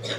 Ia,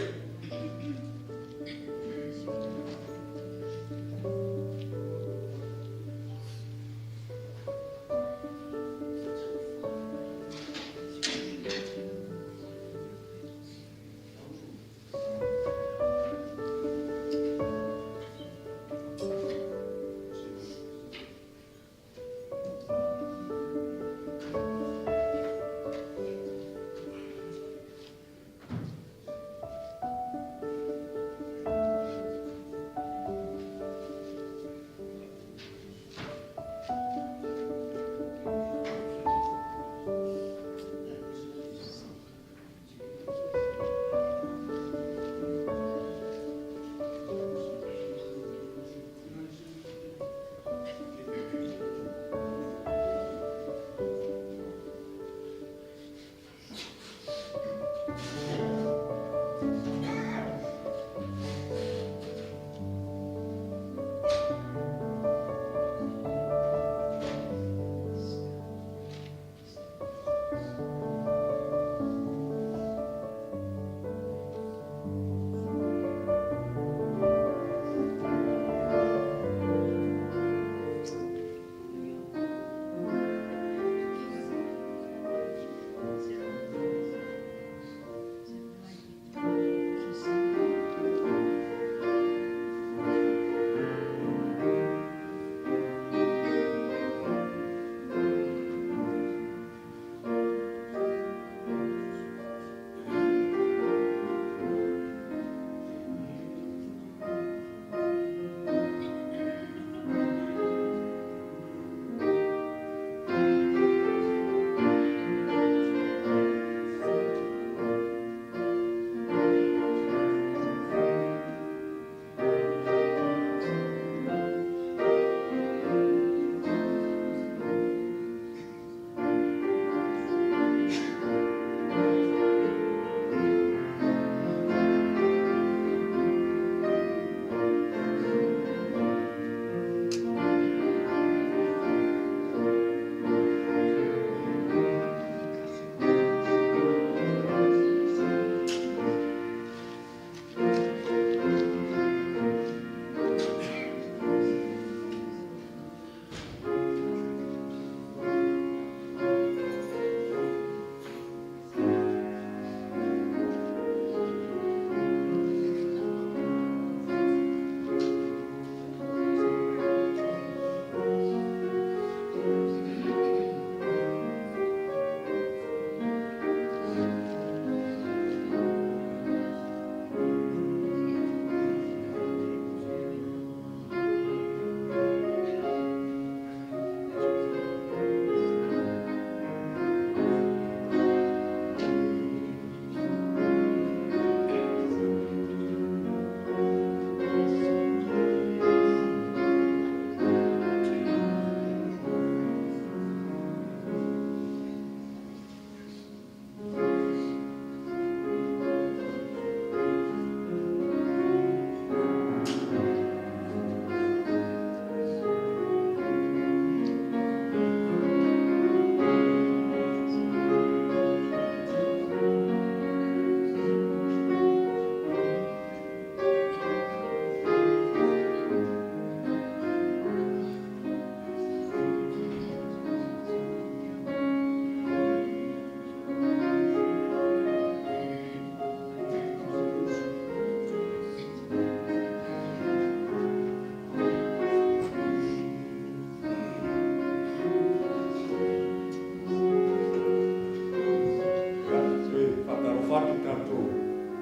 e faatalofa atu i le tatou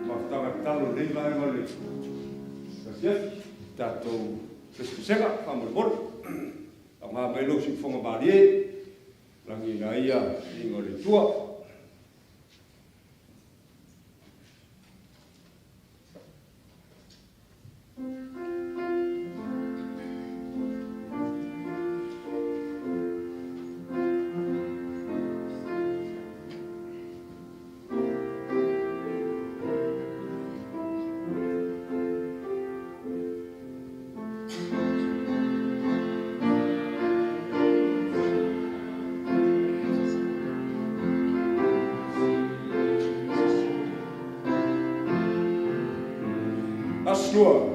mafutaga tatalo i lenei vaega o le afiafi, tatou pesepesega faamolemole. Faaaoga mai lou siufofoga malie e lagiina ai le viiga o le Atua. 2.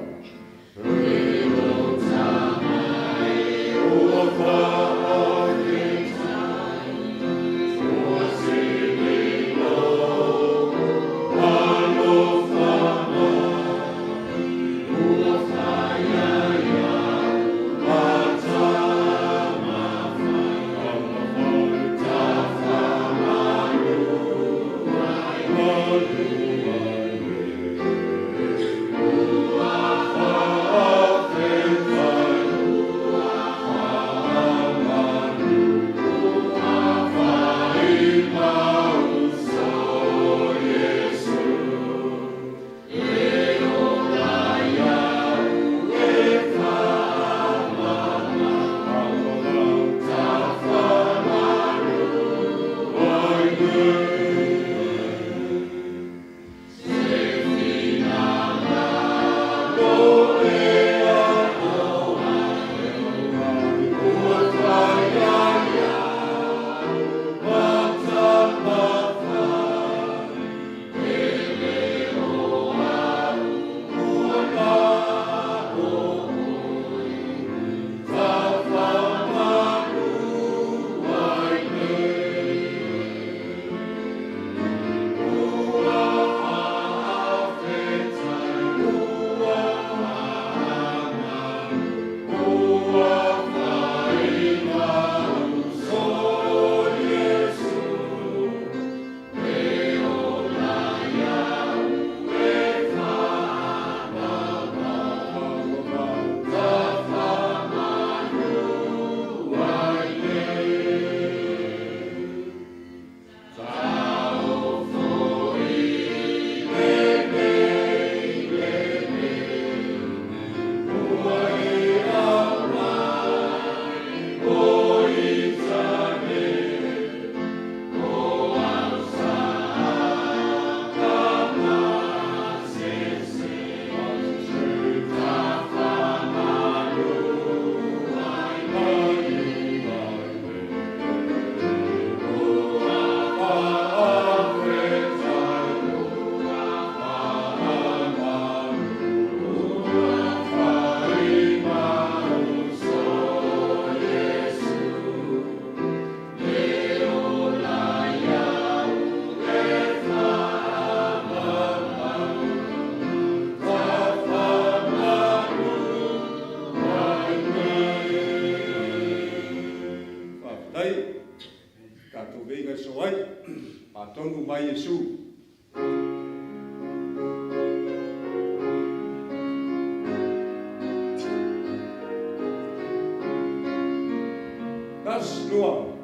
Faafetai. Tatou veiga sosoo ai, faatonu mai Iesu. 1, 2.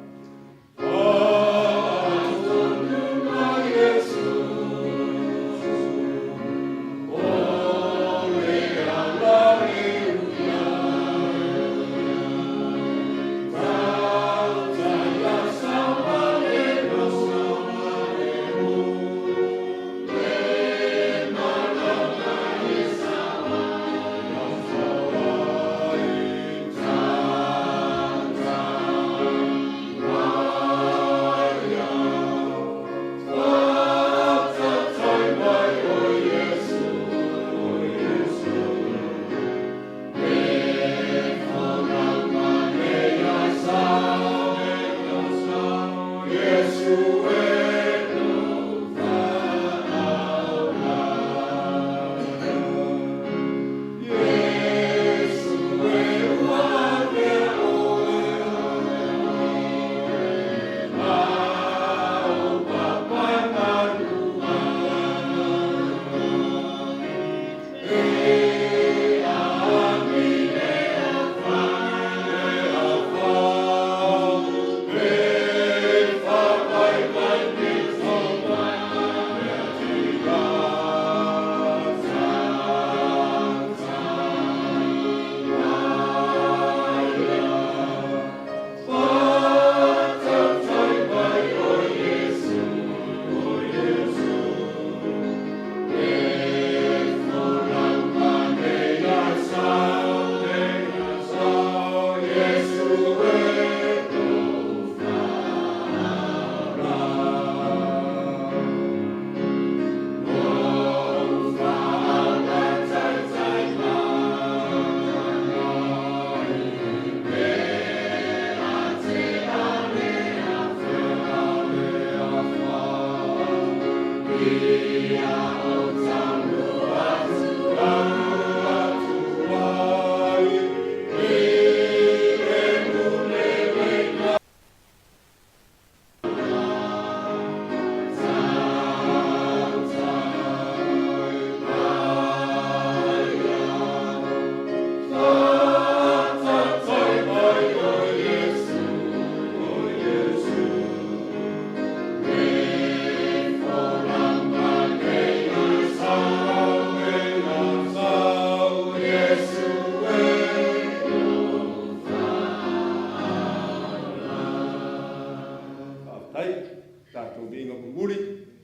Tatou viiga mulimuli,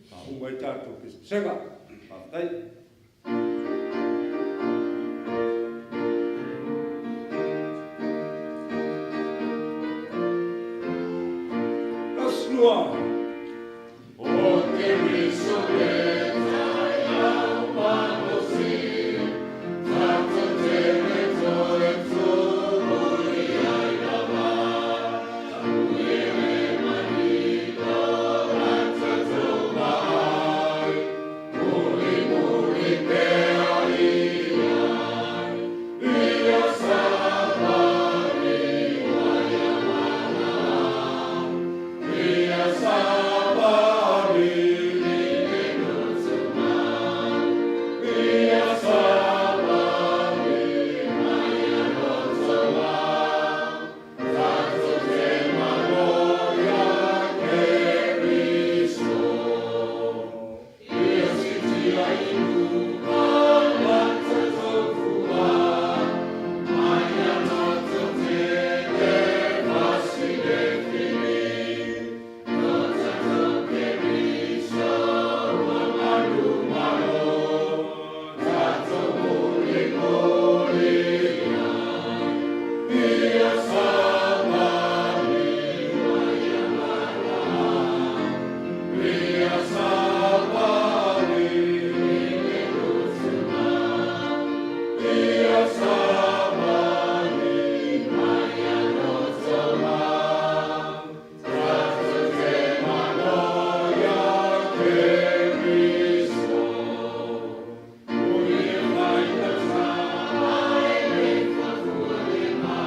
faauma ai tatou pesepesega. Faafetai. Tasi, lua. O Keriso e taiau malosi, tatou te le toe tuuli ai lava, ui e le manino la tatou vaai, mulimuli pea i ai, ia savali ua ia mana, ia savali i le loto ia savali mai ia loto tatou te malo ia Keriso. Ia siitia i luga la tatou fua, mai ia tatou te le fasilefili, lo tatou Keriso ua manumalo, tatou mulimuli ai. Ia savali ua ia mana, ia savali i le gutuma, ia savali mai ia loto tatou te malo ia Keriso. Ui e faigata ae le fuafualima,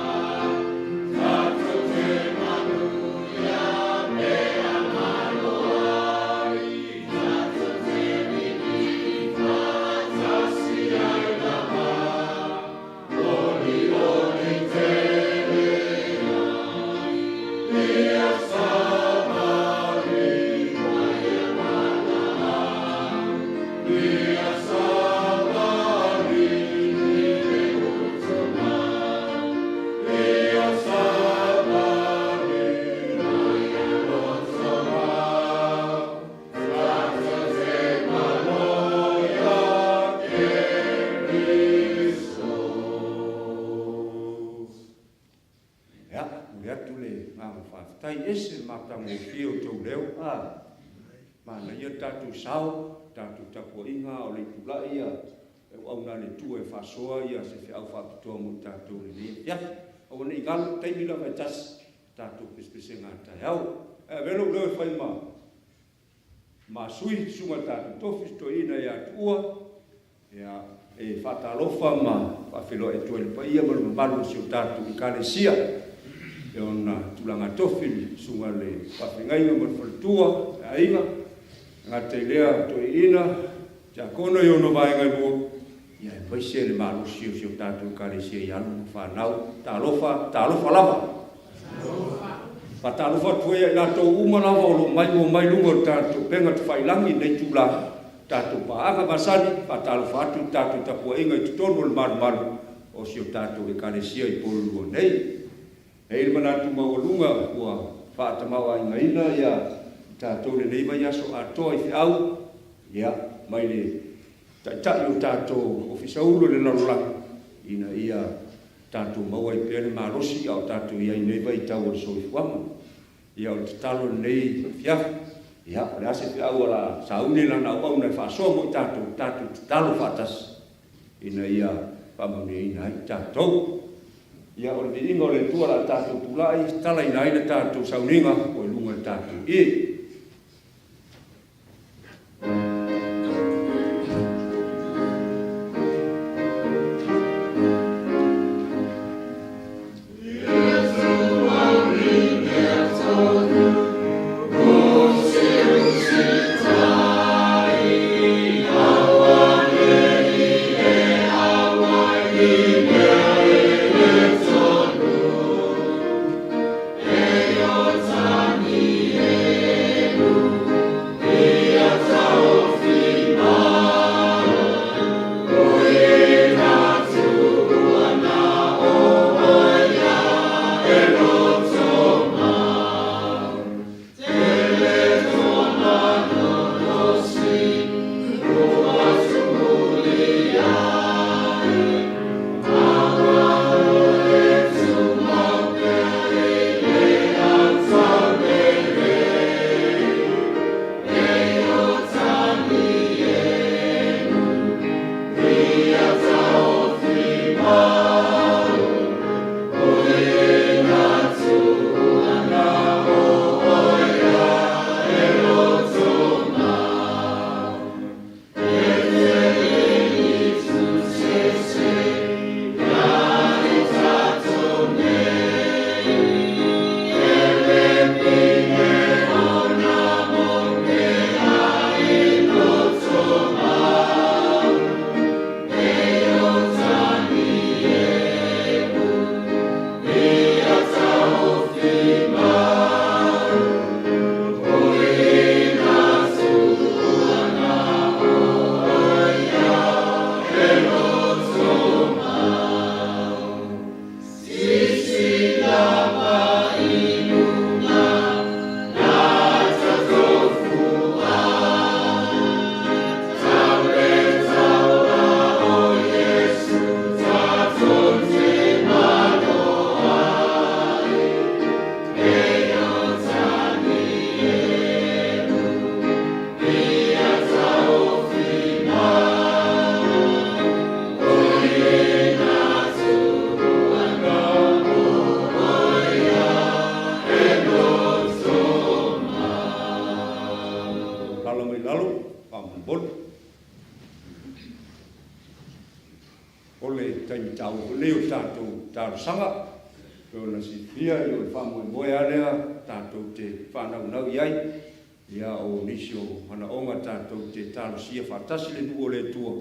tatou te manuia pe a malo ai, tatou te lilifa faatasi ai lava, olioli tele ai. Ia savali ua ia mana, ia savali i le gutuma, ia savali mai ia loto tatou te malo ia Keriso. Ia, momoli atu le agaga faafetai, ese le matagofie o tou leo. A manaia le tatou sao, tatou tapuaiga a o le i tulai le auauna a le Atua e faasoa se feau faapitoa mo tatou i lenei afiafi. Aua ne i galo, o le taimi lava e tasi, tatou pesepesega a taeao. Ae avea lou leo e fai ma sui, susuga i le tatou tofi, si toeaina ia Tuua, e faatalofa ma faafeiloai atu ai i le paia ma le mamalu o si o tatou Ekalesia i ona tulaga tofi, le susuga i le faafeagaiga ma le faletua, le aiga, e le gata i lea o toeaiina, tiakono i ona vaega e lua, aemaise le malosi o si o tatou Ekalesia i alo ma fanau. Talofa, talofa lava. E faatalofa atu foi ia i latou uma lava o lo o maimoa mai i luga o le tatou upega tafailagi i lenei itula, tatou paaga masani, e faatalofa atu i le tatou tapuaiga i totonu o le malumalu o si o tatou Ekalesia i Upolu nei. E i ai le manatu maualuga ua faatamaoaigaina i tatou i lenei vaiaso atoa i feau, mai le Taitai o tatou Ofisa Ulu o le Lalolagi, ina ia tatou maua ai pea le malosi a o tatou i ai i lenei vaitau o le soifuaga. Ia, o le tatalo i lenei afiafi, o le a se feau o le a sauni e lana auauna e faasoa mo i tatou, tatou tatalo faatasi ina ia faamanuiaina ai i tatou. Ia, o le viiga o le Atua o le a tatou tulai e tatalaina ai le tatou sauniga ua i luga o le tatou ie. faamolemole. O le taimi taua foi lenei o le tatou talosaga, pei ona silafia o le faamoemoe lava lea tatou te faanaunau i ai, o nisi o manaoga tatou te talosia faatasi le nuu o le Atua,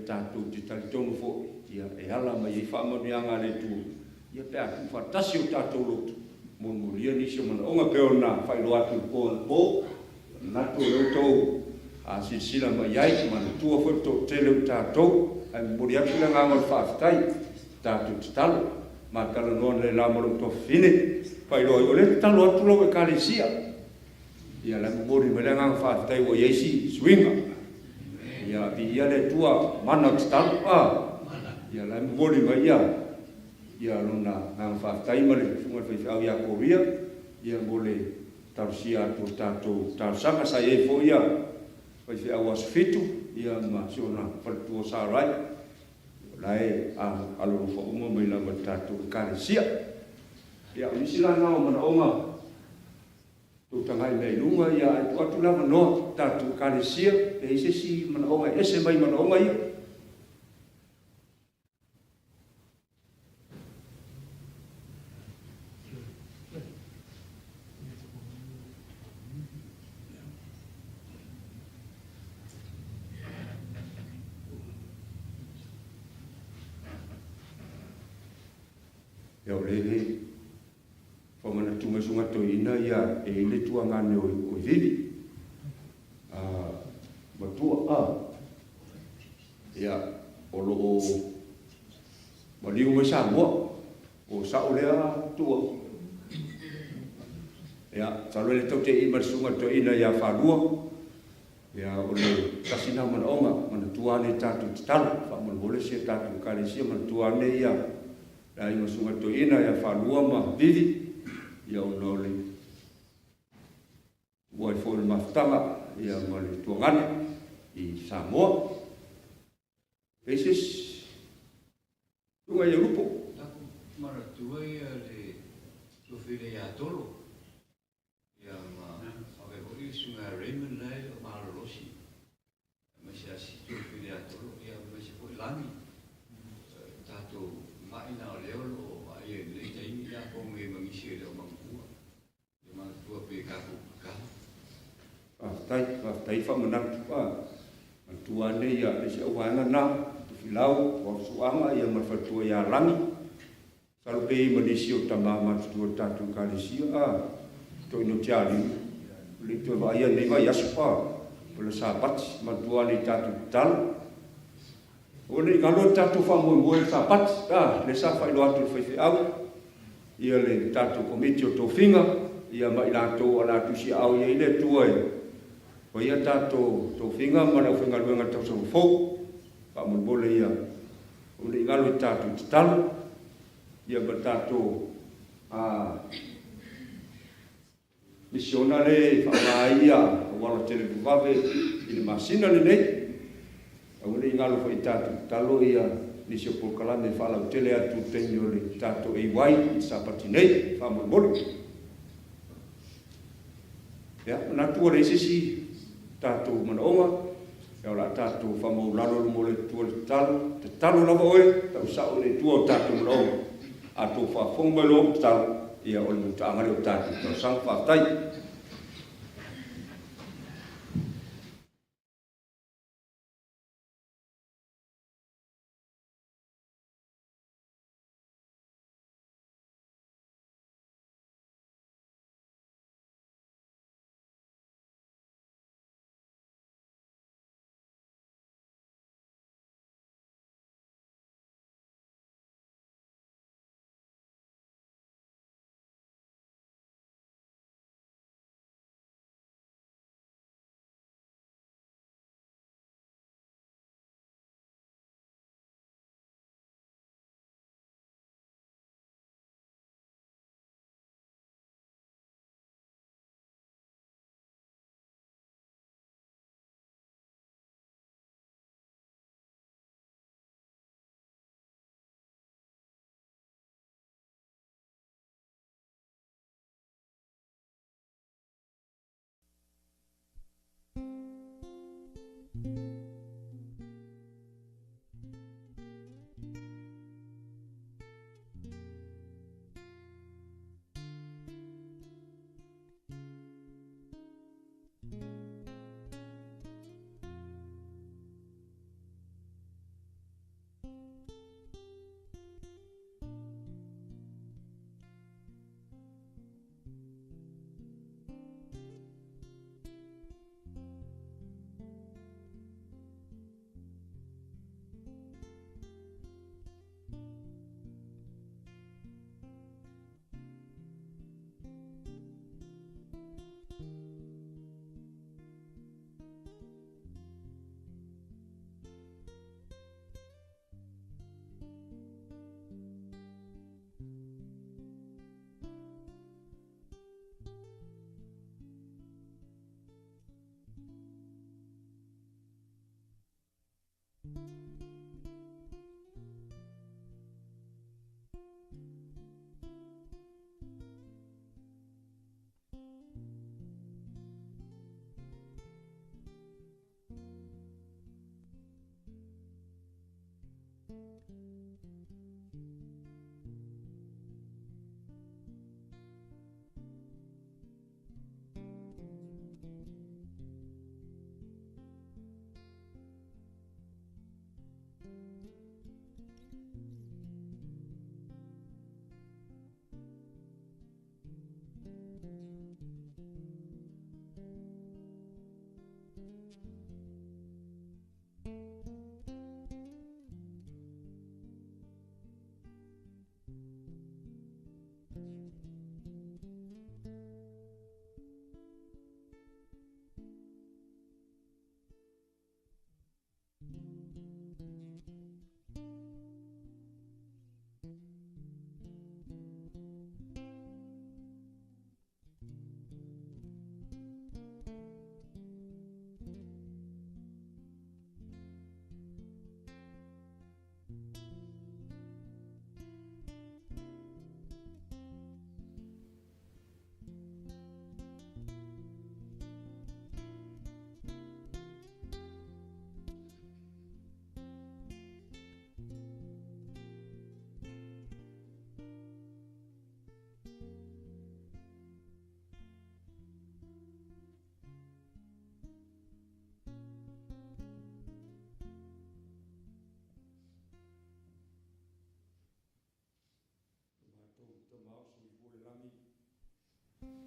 tatou te talitonu foi e ala mai ai faamanuiaga a le Atua pe a tuufaatasi o tatou loto e molimolia nisi o manaoga. E pei ona faailoa atu i le po anapo, e manatu o lea ua outou silasila mai i ai, manatua foi le toatele o i tatou, ae momoli atu le agaga o le faafetai i le tatou tatalo. Ma talanoa analeila ma lou tuafafine, faailoa ai, o lea e tatalo atu lau Ekalesia, ia o la e momoli mai le agaga faafetai ua i ai si suiga. Ia, viia le Atua, mana o le tatalo, a? Ia o la e momoli mai lona agaga faafetai ma le susuga i le faifeau ia Koria mo le talosia atu o le tatou talosaga. Sa i ai foi faifeau Aso Fitu ma si ona faletua o Sarai, o la e alolofa uma mai lava i le tatou Ekalesia. Ia, o nisi la na o manaoga tou tagai mea i luga, ae tuu atu le avanoa i le tatou Ekalesia pe i ai se isi manaoga e ese mai manaoga ia. Ia o lea e faamanatu mai susuga toeaina ia e i ai le tuagane o Vivi matua a ia o lo o maliu mai Samoa po o sao lea Tuua. Ia masalo e le tau te'i ma le susuga i le toeaina ia Falua. Ia o le tasi lena o manaoga, manatua ane i le tatou tatalo faamolemole si a tatou Ekalesia, manatua ane ia le aiga o le susuga i le toeaina ia Falua ma Vivi, ia ona o le tuua ai foi o le mafutaga ma le tuagane i Samoa. E i ai se isi? Susuga ia Lupo. Taku manatua ia le tuafafine ia Tolo, ia ma faapea foi le susuga ia Raymond la e le o malolosi, aemaise lava si tuafafine ia Tolo, ia aemaise foi Lagi. Tatou mai na o lea o lo o vaaia i lenei taimi, ia atonu e i ai ma nisi e le o manatua. Ia manatua pea i tatou tatalo. Faafetai, faafetai faamanatu. Manatua ane ia le isi auvaega lena, Tofilau, Vaafusuaga ia ma le faletua ia Lagi. Masalo pe i ai ma nisi o tama matutua o le tatou Ekalesia, Toeaina o Tialiu, e le i toe vaaia i lenei vaiaso, o le Sapati. Manatua ane i tatou tatalo. Aua ne i galo le tatou faamoemoe i le Sapati, lea sa faailoa atu e le faifeau le tatou Komiti o Tofiga ma i latou o le a tusiaao i ai le Atua e faia tatou tofiga ma le aufaigaluega i le tausaga fou. Faamolemole ia, aua ne i galo i tatou tatalo ma le tatou misiona lea e faaaoga ai auala televavave i le masina lenei. Aua ne i galo foi i tatou tatalo nisi o polokalame e faalautele atu i le taimi o le tatou AY i le Sapati nei, faamolemole. Ia, manatu ua leai se isi tatou manaoga, ia o le a tatou faamaualalo i luma o le Atua i le tatalo. Tatalo lava oe, tau sao i le Atua o tatou manaoga. A outou faafofoga mai loa ua tatalo, ia o le mutaaga lea o tatou talosaga. Faafetai. Tama o Soifua i le Lagi,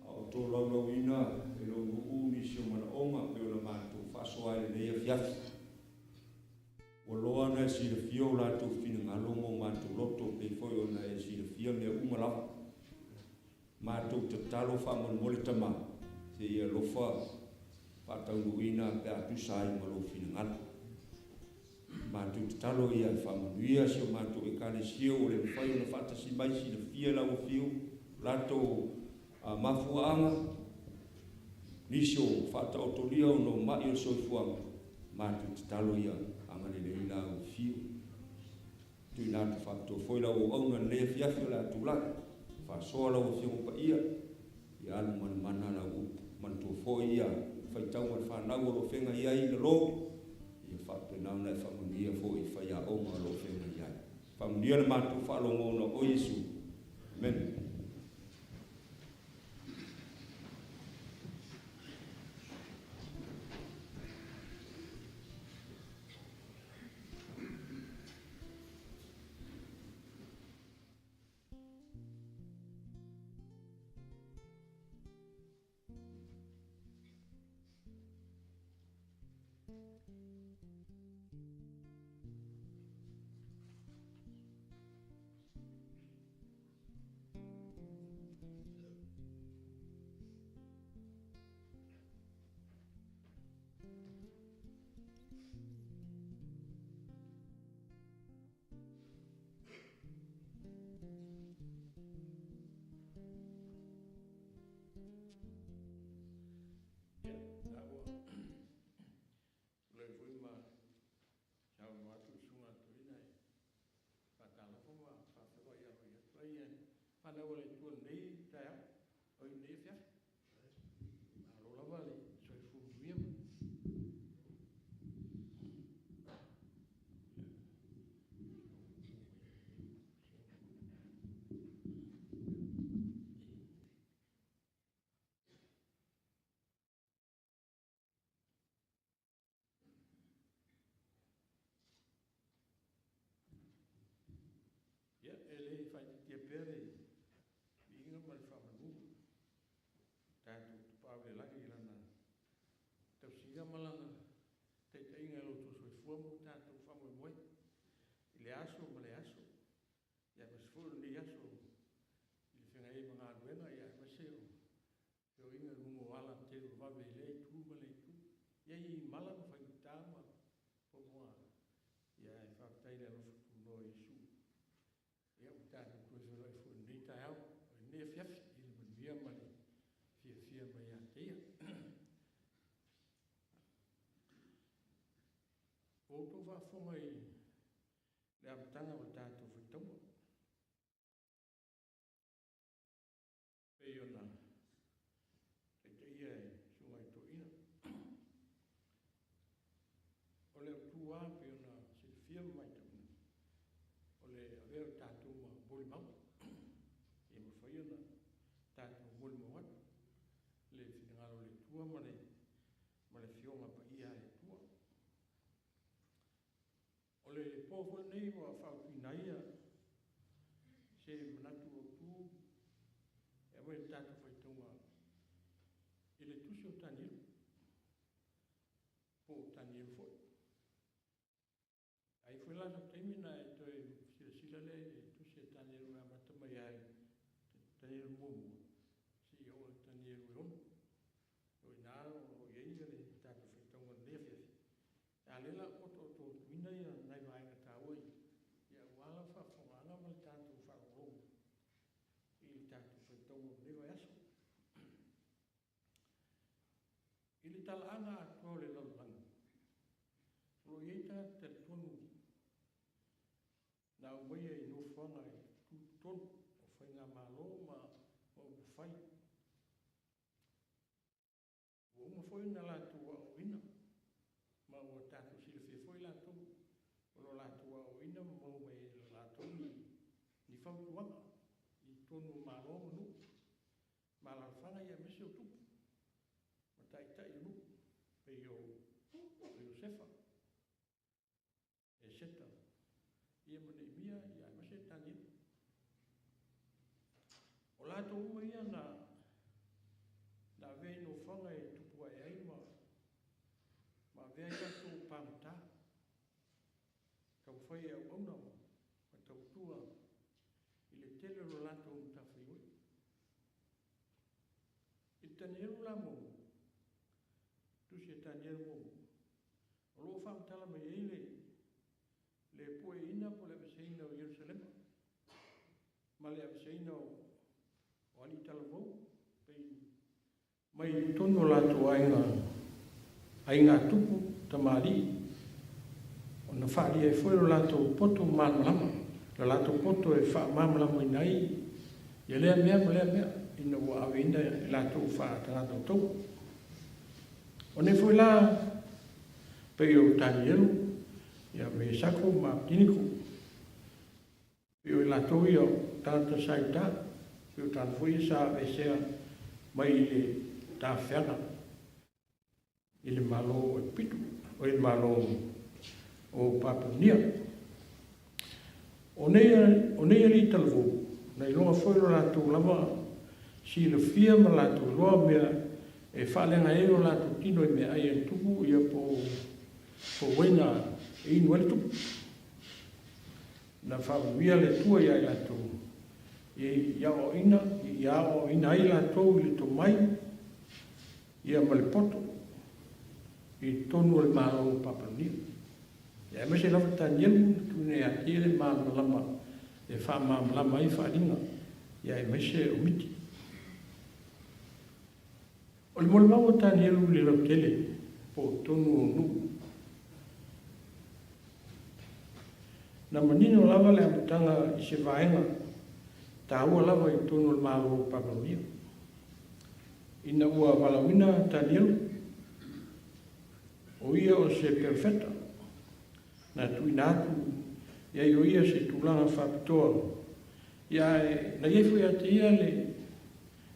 a o tolaulauina e lou nuu nisi o manaoga pei ona matou faasoa ai i lenei afiafi. Ua loa ona e silafia o latou finagalo ma o matou loto pei foi ona e silafia mea uma lava. Matou tatalo faamolemole Tama, se i e alofa faataunuuina pe a tusa ai ma lou finagalo. Matou tatalo ia e faamanuia si o matou Ekalesia ua le mafai ona faatasi mai, silafia e lau Afio latou mafuaaga, nisi o faataotolia ona o mai o le soifuaga. Matou tatalo ia agalelei lau Afio. Tuuina atu faapitoa foi lau auauna i lenei afiafi o le a tulai, faasoa lau Afioga Paia, ia alu manamana lau upu. Manatua foi ia faitauga a le fanau o lo o feagai ai i lalo, ia faapena ona e faamanuia foi i faiaoga o lo o feagai ai. Faamanuia le matou faalogo ona o Iesu. Amene. Ia, la ua tulai foi ma saunoa atu le Susuga a le Toeaina e faatalofa ma faafeiloai aloaia atu ai i fanau a le Atua i lenei taeao, oi lenei afiafi. Malo lava le soifua manuia. Ia, e le faaitiitia pea le viiga ma le faamanu i tatou Tapaau i le Lagi i Lana tausiga ma Lana taitaiga i lo outou soifua ma o tatou faamoemoe i le aso ma le aso, aemaise foi o lenei aso i le feagai ai ma galuega, aemaise o feoaiga i luga o ala televavave i lea itu ma lea itu. E i ai mala ma faigata ma puapuaga, ae faafetai i le alofa tunoa o Iesu. Ia, ua tatou toe feiloai foi i lenei taeao, o lenei afiafi i le manuia ma le fiafia mai ia te Ia. Ua outou faafofoga i le amataga o le tatou faitauga, pei ona taitaia e Susuga i Toeaina. O le autu lava pei ona silafia ma matauina, o le avea o tatou ma molimau, ia mafai ona tatou molimau atu le finagalo o le Atua ma le Afioga Paia a le Atua. O le po foi lenei ua faauluina ai se manatu autu e aumai le tatou faitauga i le tusi o Tanielu, po o Tanielu foi. Ai foi la sau taimi na e toe silasila lea i le tusi a Tanielu e amata mai ai Tanielu muamua, seia oo i Tanielu e 6. O i ina o lo o i ai le tatou faitauga i lenei afiafi. A lea la ua otoototuina ia nai vaega taua ia, aua lau faafofogaaga ma le tatou faalogologo i le tatou faitauga o lenei vaiaso. I le talaaga atoa o le lalolagi, o lo o i ai tagata talitonu na aumaia i nofoaga e tutotonu o faigamalo ma upufai. Ua uma foi ona latou aoaoina, ma ua tatou silafia foi latou o lo latou aoaoina ma maua mai e latou ni fautuaga i totonu o malo ma nuu, ma alaalafaga aemaise o tupu ma taitai o nuu, pei o Iosefa, Eseta, ia ma Neemia, aemaise Tanielu. latou uma ia na na avea i nofoaga e tupu ae ai ma ma avea ai latou pagota, taumafai e auauna ma tautua i le tele o lo latou matafaioi. I le Tanielu la muamua, Tusi a Tanielu muamua, o lo o faamatala mai ai le le pueina po o le aveseina o Ierusalema ma le aveseina o o alii talavou pei mai totonu o latou aiga aiga tupu tamalii ona faaalia ai foi lo latou poto malamalama, lo latou poto e faamalamalamaina ai ia lea mea ma lea mea ina ua aveina e latou faatagata o taua. O nei foi la pei o Tanielu, ia Mesako ma Apetiniku, pei o i latou ia o tagata sa i uta, pei o tagata foi ia sa aveesea mai i le tafeaga i le Malo o Epito, o le Malo o Papelonia. O nei, o nei alii talavou, na iloga foi lo latou lava silafia ma latou iloa mea e faaleaga ai lo latou tino i meaai a le tupu ia po po uaina e inu ai le tupu. Na faamanuia le Atua ia i latou i aoaoina, i aoaoina ai latou i le tomai ia ma le poto i totonu o le Malo o Papelonia. Ia aemaise lava Tanielu na tuuina ia te ia le malamalama e faamalamalama ai faaaliga, ia aemaise o miti. O le molimau a Tanielu i le lautele po o totonu o nuu, na manino lava le amataga i se vaega taua lava i totonu o le Malo o Papelonia. Ina ua valaauina Tanielu, o ia o se perofeta, na tuuina atu i ai o ia se tulaga faapitoa, ia ae na i ai foi ia te ia le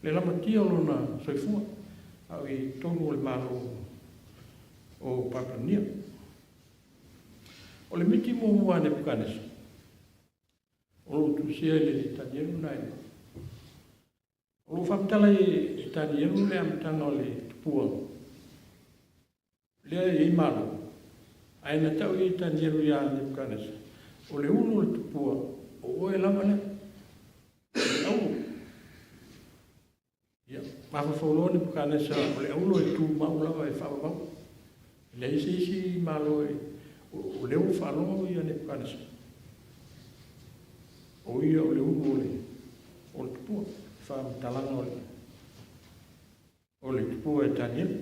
le lamatia o lona soifua, a o i totonu o le Malo o Papelonia. O le miti muamua a Nepukanesa, o lo o tusia i le Tanielu na e O lo o faamatala e Tanielu le amataga o le tupua lea e i ai malo, ae na tau i ai Tanielu iā Nepukanesa, o le ulu o le tupua, o oe lava lea, o le auro. Ia, mafaufau loa Nepukanesa o le auro e tumau lava e faavavau. E leai se isi malo e, o lea ua faalogo ia Nepukanesa, o ia o le ulu o le, o le tupua, faamatalaga o le, o le tupua e Tanielu.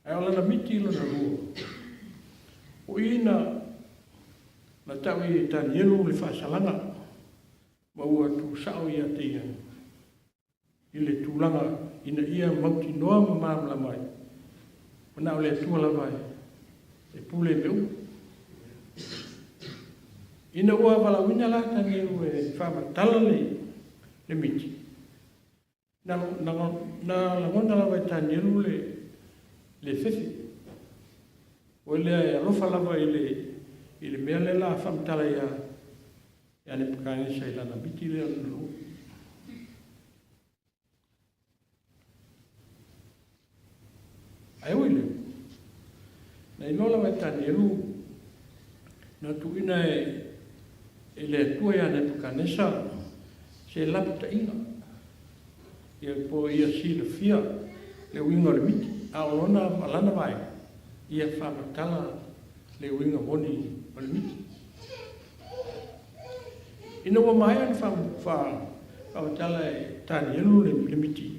Ae o lana miti lona lua, o i na, na tau i e Tanielu le faasalaga ma ua tusao ia te ia i le tulaga ina ia mautinoa ma malamalama ai, ua na o le Atua lava e pule i mea uma. Ina ua valaauina la Tanielu e faamatala le, le miti, na, na, na lagona lava e Tanielu le, le fefe. O lea e alofa lava i le, i le mea lea la faamatala ia, ia Nepukanesa i lana miti lea lona lua. Ae ui lea, na iloa lava e Tanielu na tuuina e, e le Atua ia Nepukanesa se lapataiga, ia po ia silafia le uiga o le miti, a o lona lana vaega, ia faamatala le uiga moni o le miti. Ina ua maea ona faamatala e Tanielu le miti,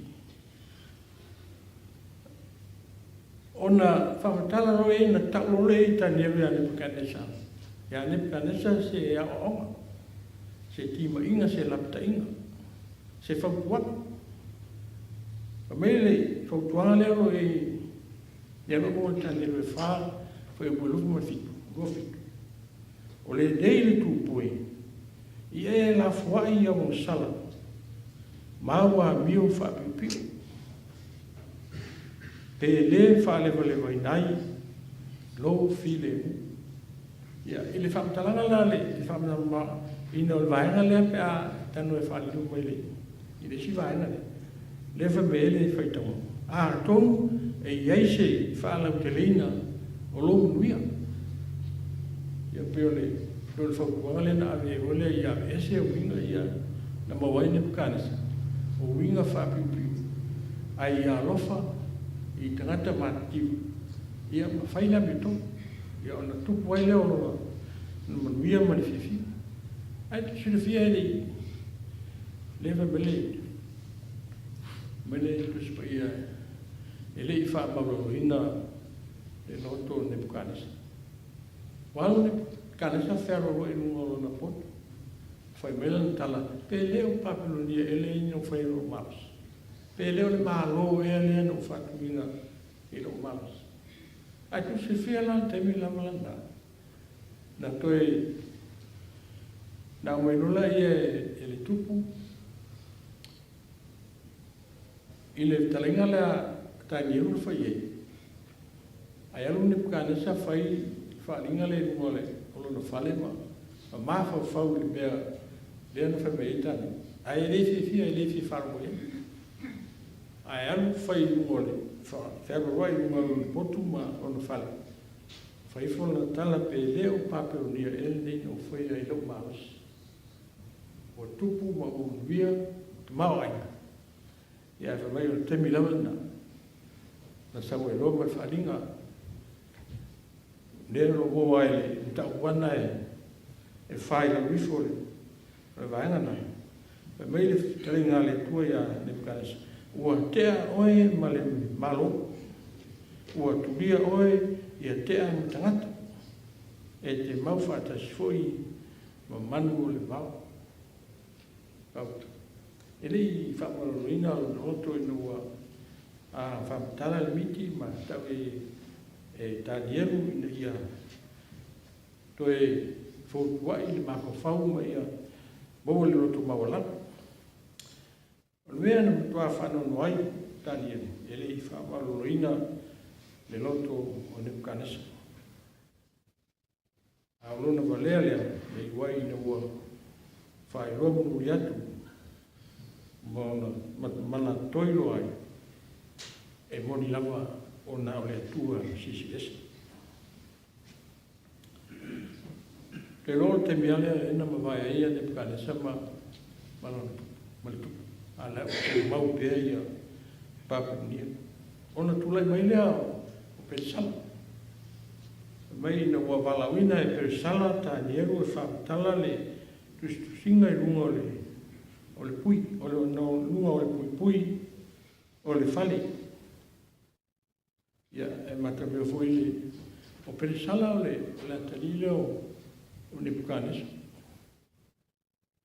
ona faamatala loa lea na tau loa lea i Tanielu ia Nepukanesa, ia Nepukanesa se aoaoga, se timaiga, se lapataiga, se fautuaga. Fai mai le fautuaga lea o lo o i ai ia lou o Tanielu e fa, fuaiupu e 27, 27. O lenei le tupue, i e lafoai i auagasala, ma ua amio faapiopio, pe le faalevalevaina ai lou filemu. Ia, i le faamatalaga la, le faamalamalamaina o le vaega lea pe a talanoa e faaliliu mai le I le isi vaega lea, lea fai mai ai le faitauga, atonu e i ai se faalauteleina o lou manuia. Ia pei o le pei o le fautuaga lea na ave ai foi lea ia aveese uiga ia na maua ai Nepukanesa, o uiga faapiupiu, ae ia alofa i tagata matitiva, ia ma fai le amiotonu, ia ona tupu ai lea o lona manuia ma le fiafia. Ae te silafia e le i lea fai mai le mai le Tusi Paia e le i faamaualaloina le loto o Nepukanesa. Ua alu Nepukanesa fealoaloai i luga o lona poto, fai mai lana tala, Pe le o Papelonia ea lea na ou faia i lou malosi? Pe le o le Malo ea lea na ou faatuina i lou malosi? Ae tou silafia la le taimi lava lena, na toe na aumai loa lea e le tupu i le fetalaiga lea a Tanielu na fai i ai, ae alu Nepukanesa fai le faaaliga lea i luga o lona fale ma mafaufau i le mea lea na fai mai ai Tanielu, ae e le fiafia, e le fia faalogo i ai. Ae alu fai i luga o le fealoaloai i luga o lona potu ma lona fale, fai ifo lana tala, Pe le o Papelonia ea lenei na ou faia i lou malosi, ua tupu ma ua manuia tamaoaiga. Ia ae fai mai o le taimi lava lena, na sau ai loa ma le faaaliga lea o lo o maua ai le mataupu lava lena e fa i lalo ifo o le vaega lena. Fai mai le fetalaiga a le Atua iā Nepukanesa, Ua tea oe ma le Malo, ua tulia oe ia tea ma tagata, e te mau faatasi foi ma manu o le vao. Gauta. E le i faamaloloina lona loto ina ua faamatala le miti ma tau e Tanielu ina ia toe foutua'i le mafaufau ma ia maua le loto maualalo. O le mea na matua faanoanoa ai Tanielu, e le i faamaloloina le loto o Nepukanesa. A o lona valea lea e iu ai ina ua faailoa mulimuli atu ma ona manatoi loa ai, e moni lava ona o le Atua Silisili Ese. Ou te iloa o le taimi lava lea na mavae ai ia Nepukanesa ma lona tupu, ma le tupu, a o la e ua tumau pea ia Papelonia. Ona tulai mai lea o Pelesala. Fai mai ina ua valaauina e Pelesala Tanielu e faamatala le tusitusiga i luga o le o le pui, o le luga o le puipui o le fale. Ia, e matamea foi le o Pelesala o le o le atalii lea o Nepukanesa.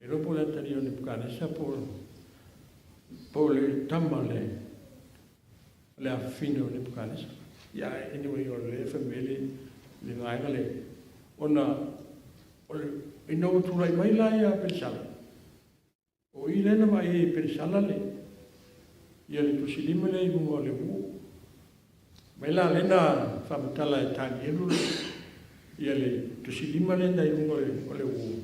E iloa po o le atalii o Nepukanesa po o le tama le le afafine o Nepukanesa. Ia, anyway, o lea e fai mai ai le vaega lea, ona o le, ina ua tulai mai la ia Pelesala, o i lea na vaai ai e Pelesala le, ia le tusilima lea i luga o le uo. Mai la lea na faamatala e Tanielu ia le tusilima lea na i luga o le uo.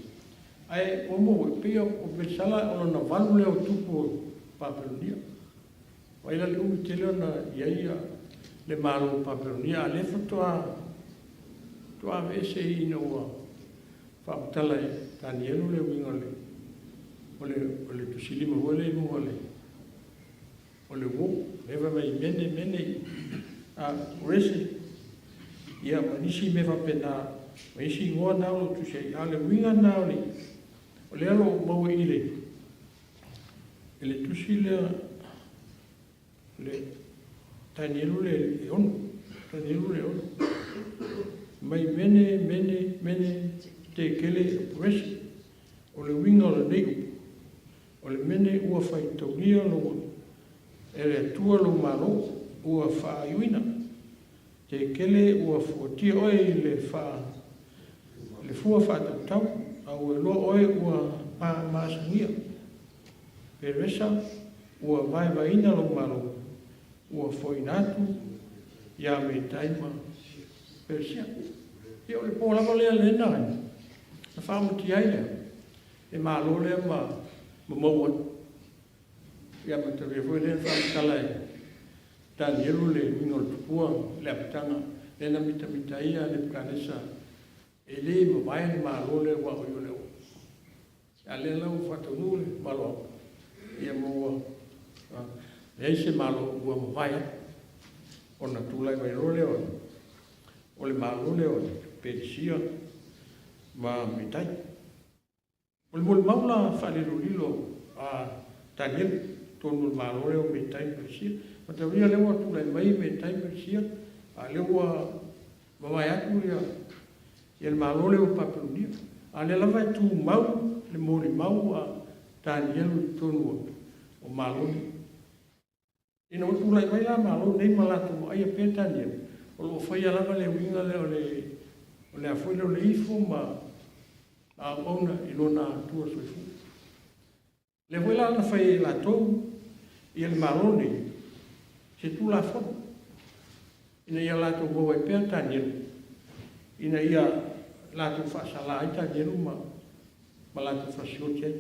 Ae ua maua, e pei o Pelesala o lona valu lea o tupu o Papelonia. Vaai la le umi tele ona i ai ia le Malo o Papelonia, a o lea faatoa faatoa aveese ai ina ua faamatala e Tanielu le uiga o le o le o le tusilima foi lea i luga o le o le uo, lea fai mai mene mene a Korese, ia ma nisi mea faapena, ma isi igoa na o lo o tusi ai, a o le uiga lena o le o lea o lo o maua i le I le tusi lea, le Tanielu le e ono, Tanielu le ono, mai mene, mene, mene, tekele, operesi, o le uiga o lenei upu, o le mene ua faitaulia lou, e le Atua lou malo, ua faaiuina, tekele ua fuatia oe i le faa, le fua faatautau, a ua iloa oe ua maasagia. Peresa, ua vaevaeina lou malo, ua foina atu ia Metai ma Peresia. Ia o le po lava lea lea na na faamatia ai lea, le malo lea ma maua ai. Ia matalia foi lea na faamatala e Tanielu le uiga o le tupua i le amataga, lea na mitamita ai ia Nepukanesa e le mavae le Malo lea aua o ia o le auauna. A lea la ua faataunuu le maloaga, ia ma ua leai se Malo ua mavae atu ona tulai mai loa lea o le Malo lea o Peresia ma Metai. O le molimau la faalilolilo a Tanielu i totonu o le Malo lea o Metai ma Peresia, mataulia lea ua tulai mai Metai ma Peresia, a o lea ua mavae atu ia le Malo lea o Papelonia. A o lea lava e tumau le molimau a Tanielu i totonu o Malo nei. Ina ua tulai mai la Malo nei ma latou vaaia pea Tanielu, o lo o faia lava le uiga lea o le, o le a foi lea o le ifo ma auauna i lona Atua soifua. O lea foi la na fai e latou ia le Malo nei se Tulafono ina ia latou maua ai pea Tanielu, ina ia latou faasala ai Tanielu ma latou fasioti ai.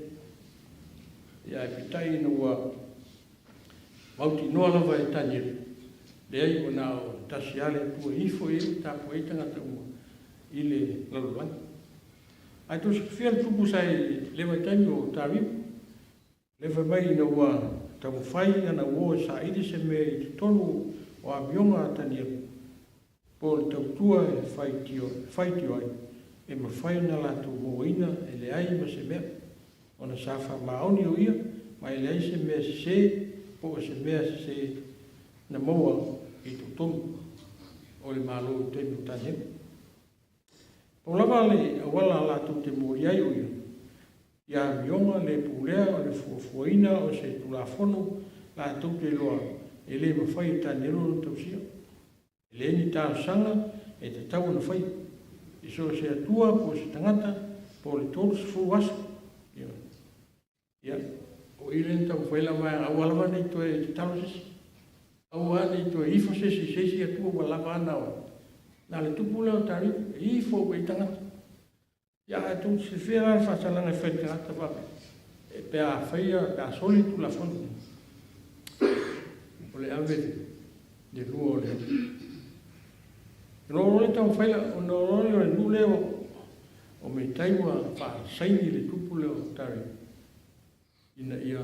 Ia ae peitai ina ua mautinoa lava e Tanielu, leai ua na o le tasi lava le Atua e ifo i ai ma tapuai ai tagata uma i le lalolagi. Ae tou silafia le tupu sa i le vaitaimi o Tariu, lea fai mai ina ua taumafai ana uo e saili se mea i totonu o amioga a Tanielu, po o le tautua e faitio ai, e mafai ona latou mauaina e leai ma se mea, ona sa faamaoni o ia ma e leai se mea sese po o se mea sese na maua i totonu o le Malo i taimi o Tanielu. Pau lava le auala latou te moli ai o ia, i amioga le pulea o le fuafuaina o se Tulafono latou te iloa e le mafai e Tanielu ona tausia. E leai ni talosaga e tatau ona faia i so o se atua po o se tagata po o le 30 aso. Ia, o i lea na taumafai la vaega, aua lava ne i toe tatalo se isi, aua ne i toe ifo se isi i se isi atua ua lava ana o. Na o le tupu lea o Tariu, e ifo uma i tagata. Ia, ae tou te silafia la le faasalaga e fai i le tagata faapea, e pe a faia, pe a soli le Tulafono, o le ave le lua o le Ona oo loa lea taumafai la, ona oo loa lea o le nuu lea o Metai ua faasaini le tupu lea o Tariu ina ia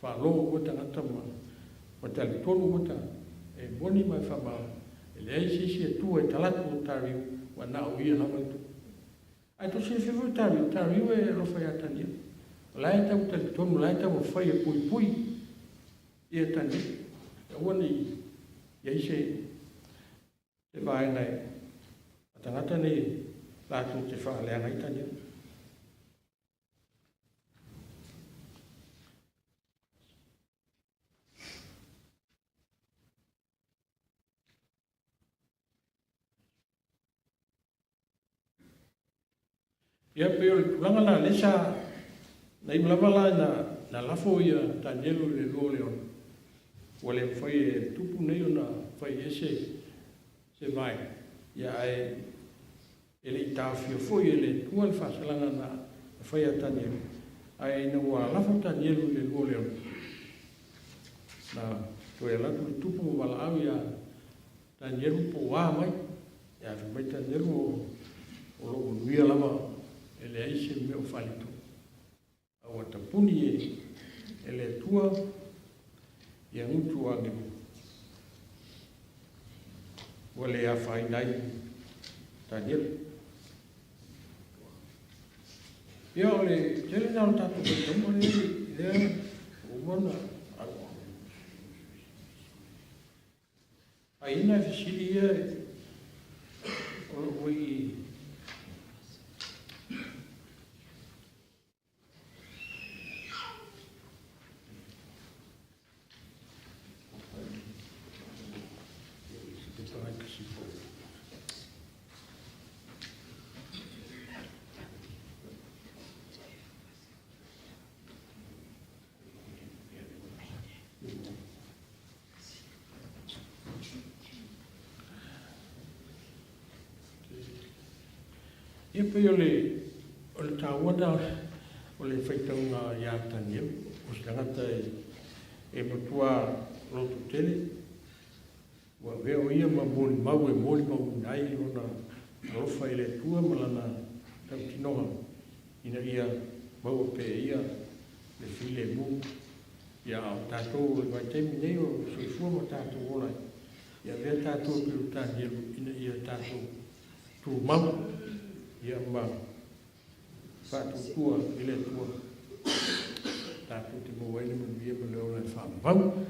faalogo uma tagata ma talitonu uma tagata e moni ma e faamaoni e leai se isi Atua e talatu o Tariu ua na o ia lava le tupu. Ae tou silafia foi o Tariu, o Tariu e alofa ia Tanielu. O la e tau talitonu, o la e taumafai e puipui ia Tanielu. Aua ne i i ai se vaega e a tagata nei latou te faaleaga ai Tanielu. Ia pei o le tulaga la lea sa na iu lava la ina na lafo ia Tanielu i le lua o leona, ua le mafai e le tupu nei ona fai i ai se se vaega, ia ae e le i taofia foi e le Atua le faasalaga na fai ia Tanielu, ae ina ua lafo Tanielu i le lua o leona, na toe alu atu le tupu ma valaau ia Tanielu po o a mai. Ia fai mai Tanielu o o loo manuia lava e leai se mea o faaleto. A ua tapuni e e le Atua ia gutu agelu ua le afaina ai Tanielu. Ia o le tele na o le tatou faitauga lea lea ua uma ona Ai nai fesili ia o lo o i Ia pei o le o le taua lena o le faitauga ia Tanielu, o se tagata e E matua lototele ua avea o ia ma molimau e molimauina ai lona alofa i le Atua ma lana tautinoga ina ia maua pea e ia le filemu. Ia, a o tatou i le vaitaimi nei o soifua ma tatou ola ai, ia avea tatou e pei o Tanielu ina ia tatou tumau ia ma faatuatua i le Atua tatou te maua ai le manuia ma le ola e faavavau.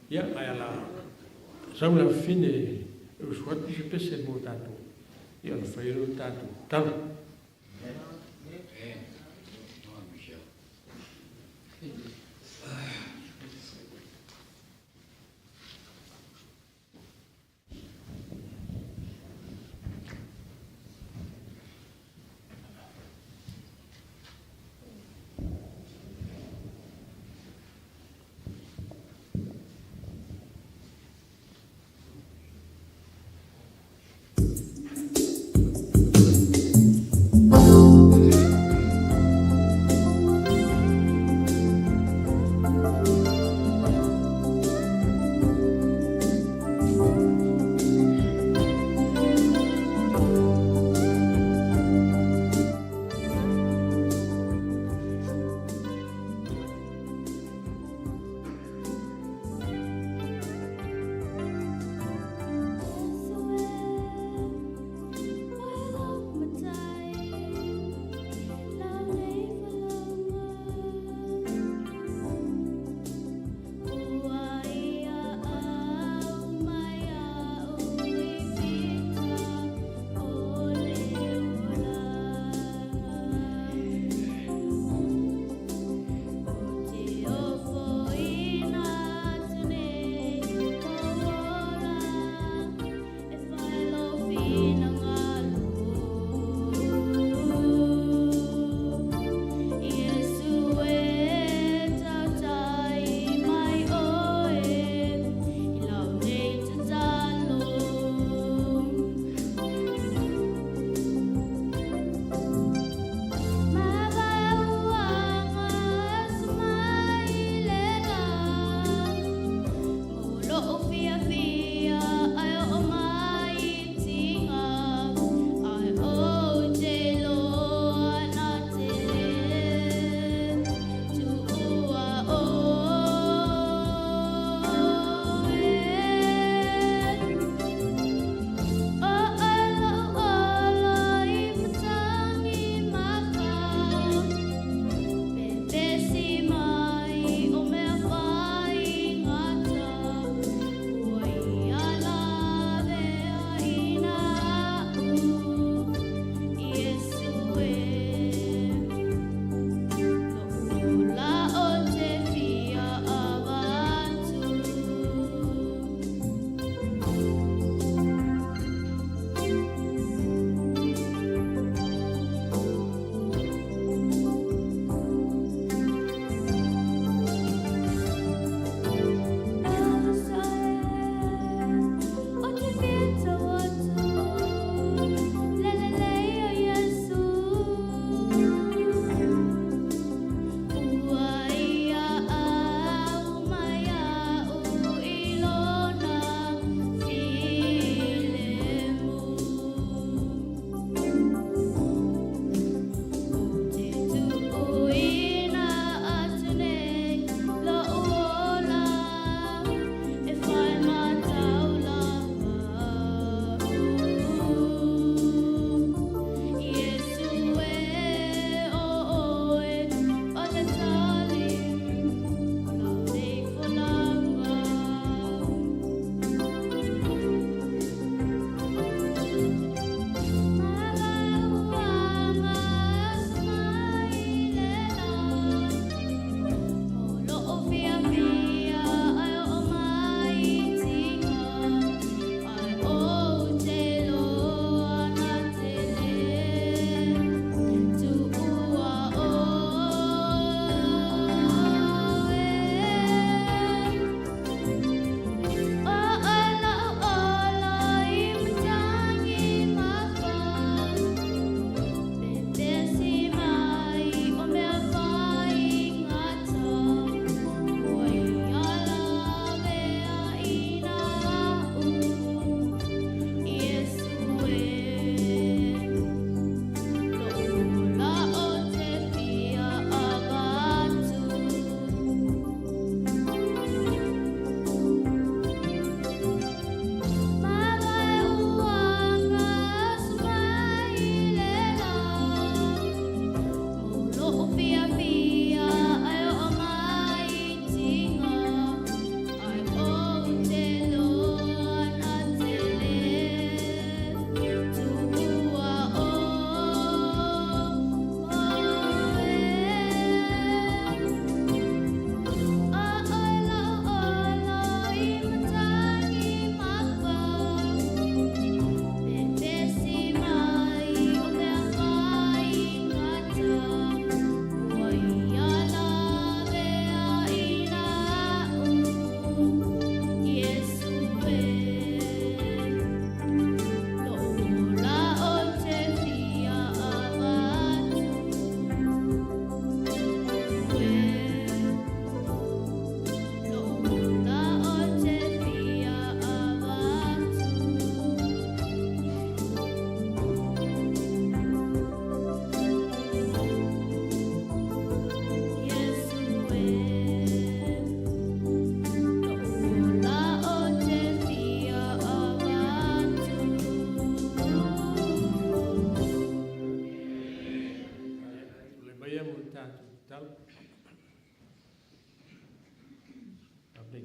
Ia, ae ala sau le afafine e usu atu se pese mo tatou, ia ona fai ai lea o le tatou tatalo.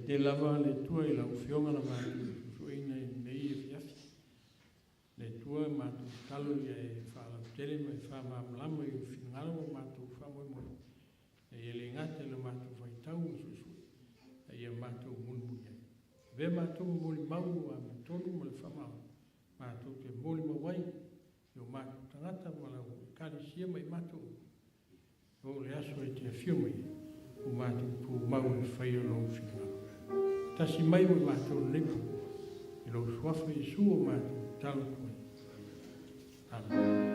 tele lava le Atua i lau Afioga na matou suesueina i lenei afiafi. Le Atua, matou tatalo ia e faalautele ma e faamalamalama i ou finagalo o matou faamoemoe, ina ia le gata i le matou faitau ma suesue, a ia matou mulimuli ai. Avea matou ma molimau ua amiotonu ma le faamaoni, matou te molimau ai i o matou tagata ma lau Ekalesia ma i matou uma, e oo i le aso e te afio mai ai, ua matou tumau e faia lou finagalo. Tasi mai ma i matou i lenei po, i lou suafa Iesu ua matou tatalo atu ai. Amene.